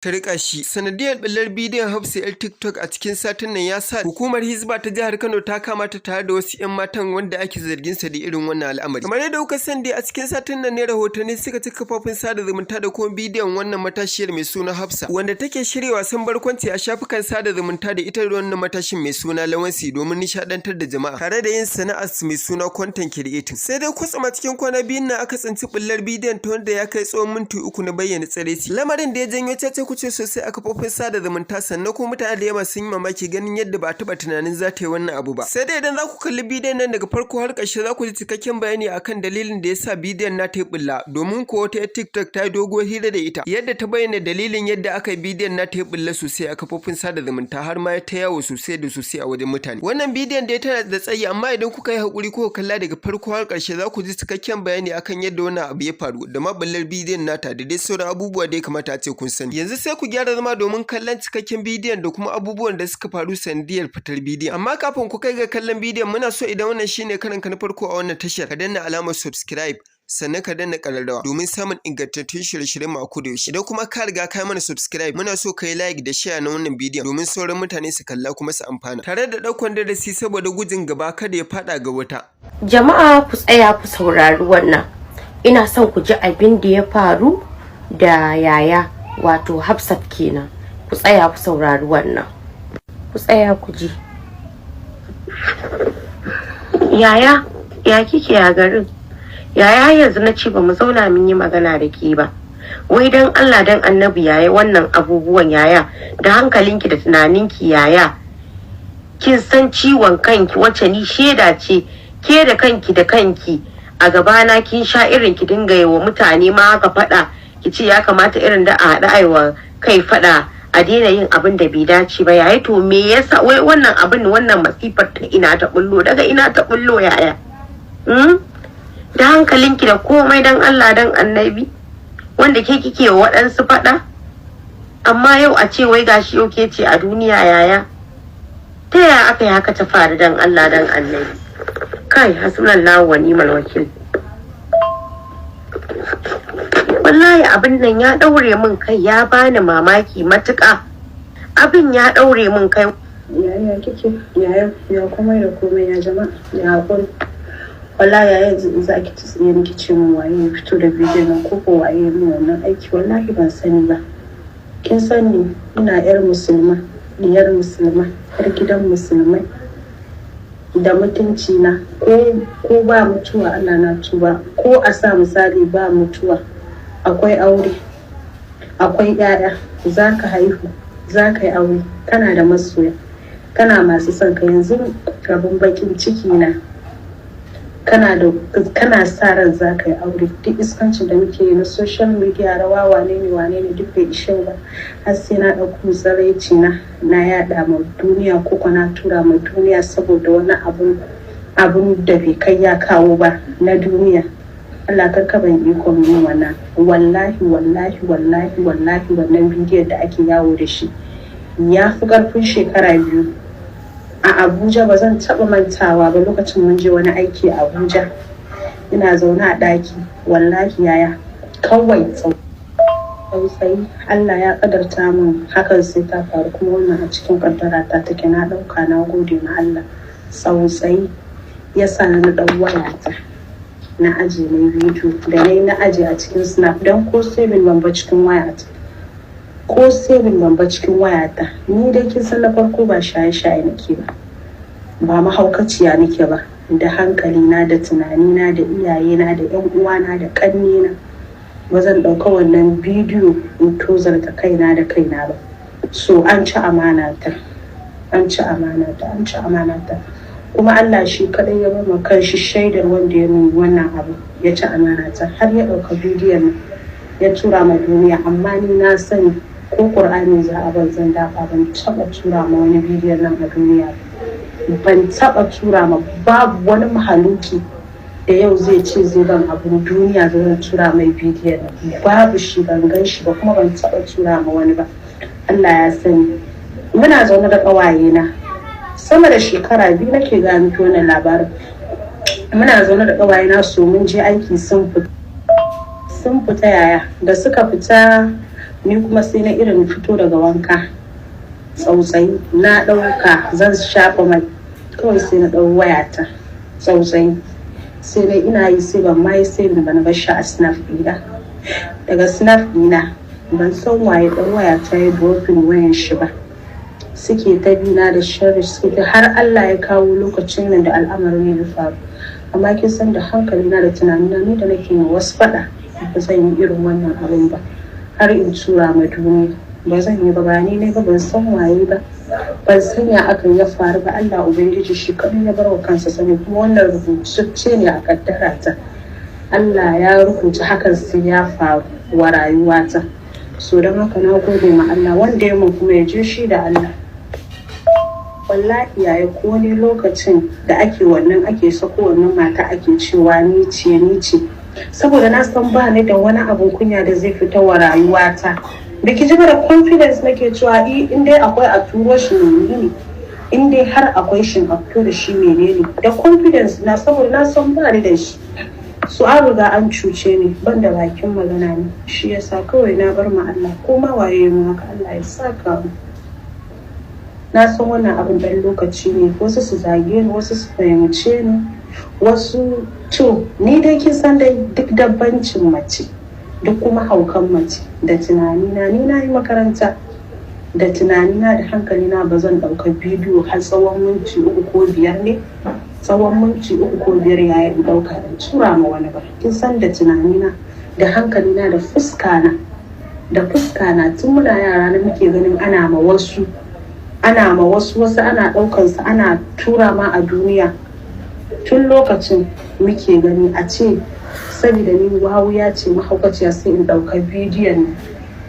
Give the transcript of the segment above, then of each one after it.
Ta rika shi. Sanadiyar ɓullar bidiyon Hafsa 'yar TikTok a cikin satin nan ya sa hukumar Hizba ta jihar Kano ta kama ta tare da wasu 'yan matan wanda ake zargin sa da irin wannan al'amari. Kamar yadda kuka sani dai, a cikin satin nan ne rahotanni suka ci kafofin sada zumunta da kuma bidiyon wannan matashiyar mai suna Hafsa, wanda take shirya wasan barkwanci a shafukan sada zumunta da ita da wannan matashin mai suna Lawansi domin nishadantar da jama'a tare da yin sana'ar su mai suna content creating. Sai dai kwatsam a cikin kwana 2n nan aka tsinci ɓullar bidiyon ta, wanda ya kai tsawon minti 3 na bayyana tsiraici, lamarin da ya janyo cece kuce sosai a kafofin sada zumunta. Sannan kuma mutane da yawa sun yi mamaki ganin yadda ba a taɓa tunanin za ta yi wannan abu ba. Sai dai idan za ku kalli bidiyon nan daga farko har ƙarshe, za ku ji cikakken bayani akan dalilin da ya sa bidiyon na ta yi ɓulla, domin ko wata 'yar TikTok ta yi doguwar hira da ita, yadda ta bayyana dalilin yadda aka yi bidiyon na ta yi ɓulla sosai a kafofin sada zumunta, har ma ta yawo sosai da sosai a wajen mutane. Wannan bidiyon dai tana da tsayi, amma idan kuka yi haƙuri kuka kalla daga farko har ƙarshe, za ku ji cikakken bayani akan yadda wannan abu ya faru da ma ɓullar bidiyon nata da dai sauran abubuwa da ya kamata a ce kun sani. Yanzu sai ku gyara zama domin kallon cikakken bidiyon da kuma abubuwan da suka faru sanadiyar fitar bidiyon. Amma kafin ku kai ga kallon bidiyon, muna so idan wannan shine karonka na farko a wannan tashar, ka danna alamar subscribe, sannan ka danna ƙararrawa domin samun ingantattun shirye-shiryen mu a koda yaushe. Idan kuma ka riga ka yi mana subscribe, muna so ka yi like da share na wannan bidiyon domin sauran mutane su kalla kuma su amfana, tare da ɗaukan darasi saboda gujin gaba kada ya faɗa ga wata. Jama'a, ku tsaya ku saurari wannan. Ina son ku ji abin da ya faru da yaya, wato Hafsat kenan. Ku tsaya ku saurari wannan. Ku tsaya ku ji. Yaya, ya kike, ya garin? Yaya, yanzu na ce ba mu zauna mun yi magana da ke ba. Wai dan Allah dan Annabi yaya, wannan abubuwan yaya, da hankalinki da tunaninki yaya. Kin san ciwon kanki, wacce ni shaida ce, ke da kanki da kanki a gabana kin sha irin ki dinga yi wa mutane ma haka faɗa, ki ce ya kamata irin da a haɗa aiwa kai faɗa a daina yin abin da bai dace ba. Yaya, to me yasa wai wannan abin, wannan masifar ta ina ta bullo, daga ina ta bullo yaya? Da hankalinki da komai, dan Allah dan Annabi, wanda ke kike wa waɗansu faɗa, amma yau a ce wai gashi yau ke ce a duniya. Yaya, ta yaya aka yi haka ta faru, dan Allah dan Annabi? Kai, hasbunallahu wa ni'mal wakil. Wallahi abin nan ya daure min kai, ya bani mamaki matuƙa. Abin ya daure min kai. Yaya kike yaya? Ya komai da komai, ya jama'a, ya hakuri? Wallahi yaya, yanzu in za ki ci tsaye miki ce min waye ya fito da bidiyon nan ko ko waye min wannan aiki, wallahi ban sani ba. Kin sani ina yar musulma, diyar musulma, yar gidan musulmai da mutunci na. Ko ba mutuwa, Allah na tuba, ko a sa misali ba mutuwa, akwai aure, akwai 'ya'ya, za ka haihu, za ka yi aure, kana da masoya, kana masu son ka. Yanzu abin bakin ciki na, kana da kana sa ran za ka yi aure, duk iskancin da muke yi na social media, rawa, wane ne wane ne, duk bai ishe ba, har sai na ɗauko tsiraici na na yaɗa ma duniya ko na tura ma duniya saboda wani abun da bai kai ya kawo ba na duniya. Allah kar ka ban ikon yin wannan. Wallahi wallahi wallahi wallahi, wannan bidiyon da ake yawo da shi ya fi karfin shekara 2 a Abuja. Ba zan taɓa mantawa ba, lokacin mun je wani aiki a Abuja, ina zaune a ɗaki. Wallahi yaya, kawai tsautsayi, Allah ya kadarta min hakan sai ta faru, kuma wannan a cikin kaddara ta take, na ɗauka, na gode ma Allah. Tsautsayi ya sa na ɗau wayata na aje na bidiyo da na yi, na aje a cikin Snap, don ko saving ban ba cikin wayata, ko saving ban ba cikin wayata. Ni dai kin san na farko ba shaye-shaye nake ba, ba mahaukaciya nake ba. Da hankali na da tunanina da iyayena da yan uwana da ƙannena, ba zan ɗauka wannan bidiyo in tozarta kaina da kaina ba. So an ci amana ta, an ci amana ta, an ci amana ta. Kuma Allah shi kadai ya bama kanshi shaidar wanda ya nuna wannan abu, ya ci amana ta har ya ɗauka bidiyon nan ya tura ma duniya. Amma ni na sani, ko Ƙur'ani za a ban zan dafa, ban taɓa tura ma wani bidiyon nan a duniya ba. Ban taɓa tura ma, babu wani mahaluki da yau zai ce zai ban abun duniya zan tura mai bidiyon nan. Babu shi, ban gan shi ba, kuma ban taɓa tura ma wani ba. Allah ya sani. Muna zaune da ƙawaye na sama da shekara 2 nake ga miki wannan labarin. Muna zaune da ƙawaye na, so mun je aiki, sun fita. Sun fita yaya, da suka fita Ni kuma sai na irin fito daga wanka, tsautsayi na ɗauka zan shafa mai, kawai sai na ɗau wayata, tsautsayi sai na ina yi, sai ban ma yi sai ba, na bar shi a Snap ɗina. Daga Snap ɗina ban san waye ɗan wayata ya dropping wayan shi ba, suke ta bina da sharri, suke ta har Allah ya kawo lokacin nan da al'amarin ya faru. Amma kin san da hankalina da tunanina, ni da nake ma wasu faɗa, ba zan yi irin wannan abin ba har in tura ma duniya. Ba zan yi ba, ba ni ne ba, ban san waye ba, ban san ya aka ya faru ba. Allah Ubangiji shi kaɗai ya bar wa kansa sani. Kuma wannan rubutacce ne a kaddara ta, Allah ya rubuta hakan sai ya faru wa rayuwata. So don haka na gode ma Allah, wanda ya mun kuma ya je shi da Allah. Wallahi yaya, ko wani lokacin da ake wannan, ake sako wannan mata, ake cewa ni ce, ni ce, saboda na san ba ni da wani abun kunya da zai fita wa rayuwata. Biki ji ba, da confidence nake cewa in dai akwai a turo shi, menene? In dai har akwai shin, a fito da shi, menene? Da confidence na, saboda na san ba ni da shi. So an riga an cuce ni, ban da bakin magana ne, shi yasa kawai na bar ma Allah. Ko ma waye mu haka, Allah ya saka mu. Na san wannan abin dan lokaci ne, wasu su zage ni, wasu su fahimce ni, wasu to ni dai kin san dai duk dabbancin mace, duk kuma haukan mace, da tunanina, ni na yi makaranta, da tunanina da hankalina, ba zan ɗauka bidiyo har tsawon minti 3 ko 5 ne, tsawon minti 3 ko 5 yayin ɗauka da tura ma wani ba. Kin san da tunanina da hankalina da fuskana da fuskana, tun muna yara na muke ganin ana ma wasu, ana ma wasu, wasu ana ɗaukan su ana tura ma a duniya. Tun lokacin muke gani, a ce saboda ni wawuya ce, mahaukaciya, sai in ɗauka bidiyon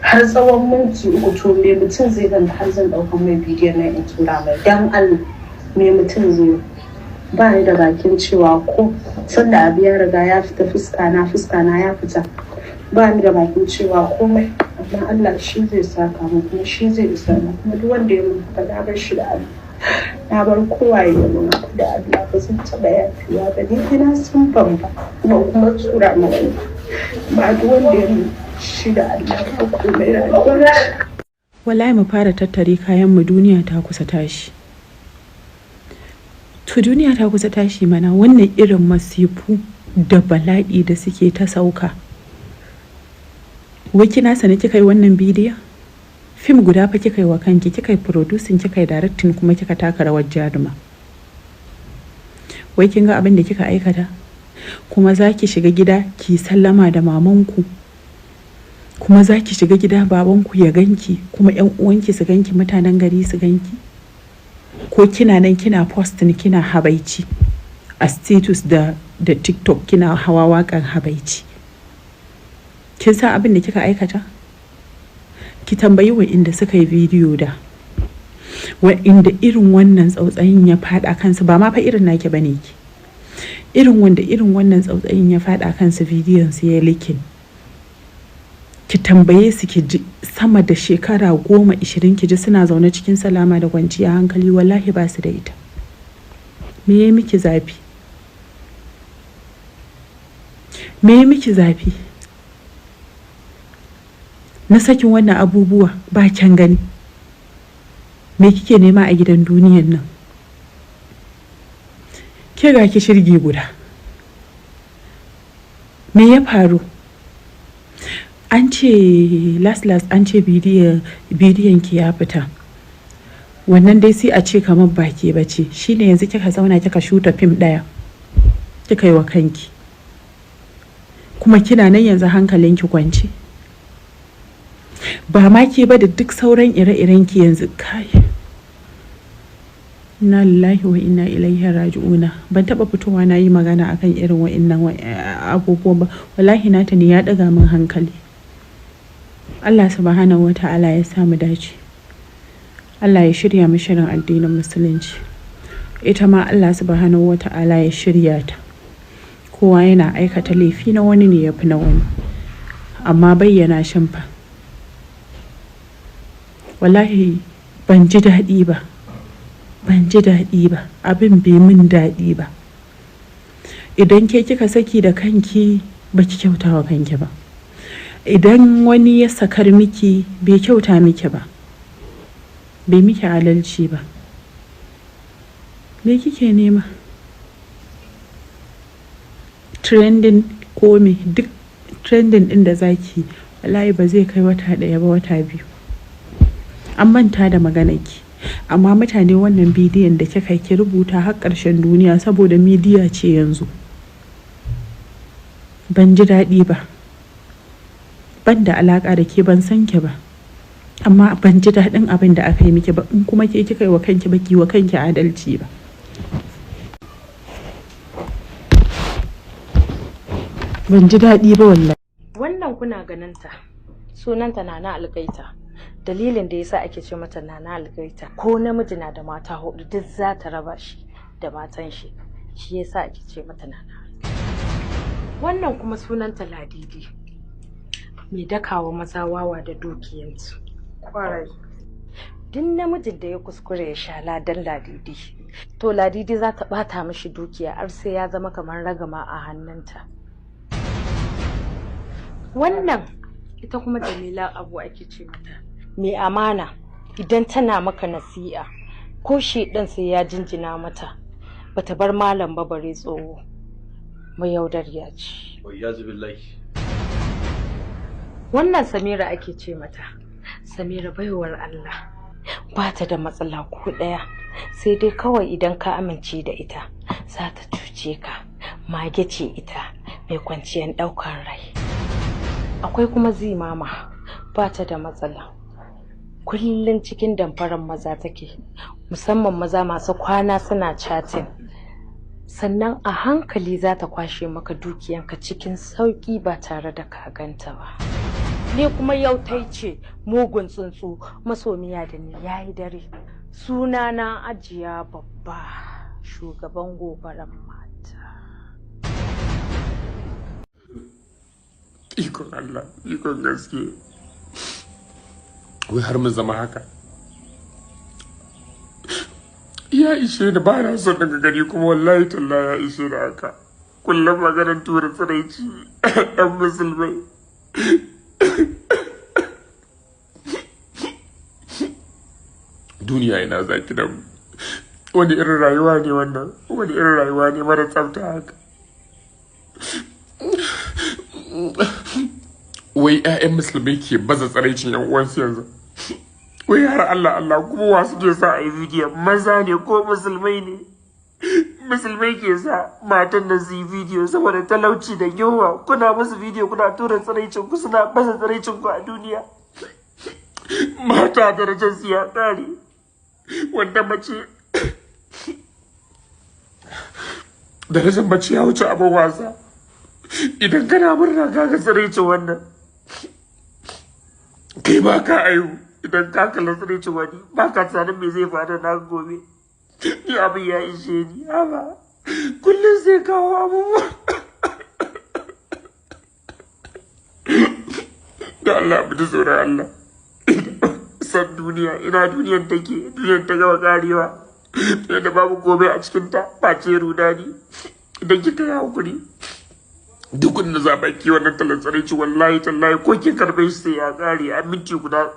har tsawon minti 3. To me mutum zai ganta har zan ɗauka mai bidiyon nan in tura mai? Dan Allah, me mutum zai? Ba ni da bakin cewa ko sanda abu ya riga ya fita fuska na, fuska na ya fita, ba ni da bakin cewa komai. Amma Allah shi zai saka mu, kuma shi zai isa mu. Kuma duk wanda ya mun haka, na bar shi da Allah, na bar kowa ya mun haka da Allah. Ba zan taɓa yafiwa ba. Ni ina sun ban ba kuma kuma tura ma wani ba. Duk wanda ya mun, shi da Allah, ba komai rayuwar. Wallahi mu fara tattare kayan mu, duniya ta kusa tashi. To duniya ta kusa tashi mana, wannan irin masifu da bala'i da suke ta sauka. Wai kina sane kika yi wannan bidiyon? Fim guda fa kika yi wa kanki, kika yi producing, kika yi directing, kuma kika taka rawar jaruma. Wai kin ga abin da kika aikata? Kuma za ki shiga gida ki sallama da mamanku, kuma za ki shiga gida babanku ya ganki, kuma yan uwanki su ganki, mutanen gari su ganki. Ko kina nan kina posting, kina habaici a status da TikTok, kina hawa waƙan habaici. Kin san abin da kika aikata? Ki tambayi wa'inda suka yi bidiyo da wa'inda irin wannan tsautsayin ya faɗa kansu. Ba ma fa irin naki bane ki, irin wanda irin wannan tsautsayin ya faɗa kansu, bidiyon su ya leaking, ki tambaye su ki ji, sama da shekara 10, 20, ki ji suna zaune cikin salama da kwanciya hankali? Wallahi ba su da ita. Me ya miki zafi? Me ya miki zafi na sakin wannan abubuwa ba kyan gani? Me kike nema a gidan duniyan nan? Ke ga ki shirgi guda. Me ya faru? An ce last last an ce bidiyon ki ya fita. Wannan dai sai a ce kamar baki bace. Shine yanzu kika zauna kika shuta fim ɗaya kika yi wa kanki, kuma kina nan yanzu hankalinki kwance. Ba ma ke ba, da duk sauran ire-iren ki yanzu. Kai, inna lillahi wa inna ilaihi raji'una. Ban taba fitowa na yi magana akan irin wa'innan abubuwan ba. Wallahi nata ne ya ɗaga min hankali. Allah Subhanahu wa Ta'ala ya sa mu dace. Allah ya shirya mu shirin addinin Musulunci. Ita ma Allah Subhanahu wa Ta'ala ya shirya ta. Kowa yana aikata laifi, na wani ne ya fi na wani, amma bayyana shin fa. Wallahi ban ji daɗi ba, ban ji daɗi ba, abin bai min daɗi ba. Idan ke kika saki da kanki, baki kyauta wa kanki ba. Idan wani ya sakar miki, bai kyauta miki ba, bai miki adalci ba. Me kike nema? Trending ko me? Duk trending din da zaki, wallahi ba zai kai wata ɗaya ba, wata 2, an manta da maganarki. Amma mutane, wannan bidiyon da kika ki rubuta har ƙarshen duniya, saboda midiya ce yanzu. Ban ji daɗi ba. Ban da alaƙa da ke, ban san ki ba, amma ban ji daɗin abin da aka yi miki ba. In kuma ke kika yi wa kanki, ba ki wa kanki adalci ba. Ban ji daɗi ba wallahi. Wannan kuna ganinta, sunanta Nana Algaita. Dalilin da yasa ake ce mata Nana Algaita, ko namiji na da mata hudu, duk za ta raba shi da matan shi. Shi yasa ake ce mata Nana. Wannan kuma sunanta Ladidi, mai dakawa maza wawa da dukiyansu. Kwarai. Duk namijin da ya kuskure ya sha ladan Ladidi, to Ladidi za ta bata mishi dukiya har sai ya zama kamar ragama a hannunta. Wannan ita kuma Jamila Abu ake ce mata, mai amana. Idan tana maka nasi'a, ko shedan sai ya jinjina mata. Bata bar malam ba bare tsoho, mai yaudariya ce. Wannan Samira ake ce mata. Samira baiwar Allah, ba ta da matsala ko ɗaya, sai dai kawai idan ka amince da ita za ta cuce ka. Mage ce ita, mai kwanciyar ɗaukar rai. Akwai kuma Zimama, ba ta da matsala, kullum cikin damfarar maza take, musamman maza masu kwana suna chatting. Sannan a hankali za ta kwashe maka dukiyanka cikin sauƙi ba tare da ka ganta ba. Ni kuma yau tai ce mugun tsuntsu masomiya da ni yayi dare. Suna na Ajiya Babba, shugaban gobaran mata. Ikon Allah, ikon gaske. Wai har mun zama haka. Ya ishe ni, ba na son daga gari kuma, wallahi tallahi ya ishe ni haka. Kullum maganar tura tsiraici ɗan musulmai. Duniya ina zaki da mu. Wani irin rayuwa ne wannan? Wani irin rayuwa ne mara tsafta haka? Wai 'ya'yan musulmai ke baza tsiraicin 'yan uwansu yanzu. Wai har Allah Allah, kuma wa suke sa a yi bidiyon? Maza ne ko musulmai ne? Musulmai ke sa matan da su yi bidiyo saboda talauci da yunwa. Kuna musu bidiyo, kuna tura tsiraicin ku, suna baza tsiraicin ku a duniya. Mata darajar su ya ƙare. Wanda mace darajar mace ya wuce abin wasa. Idan kana murna ka ga tsiraicin wannan, kai ba ka aihu. Idan ka kalla tsiraicin wani, ba ka tunanin me zai faru na gobe. Ni abin ya ishe ni haba, kullum sai kawo abubuwa. Da Allah mu ji tsoron Allah. San duniya, ina duniyar take? Duniyar ta gama karewa, yadda babu gobe a cikinta face rudani. Idan kika yi hakuri, duk wanda za baki wannan talan tsiraici, wallahi tallahi ko kin karbe shi sai ya kare a minti guda.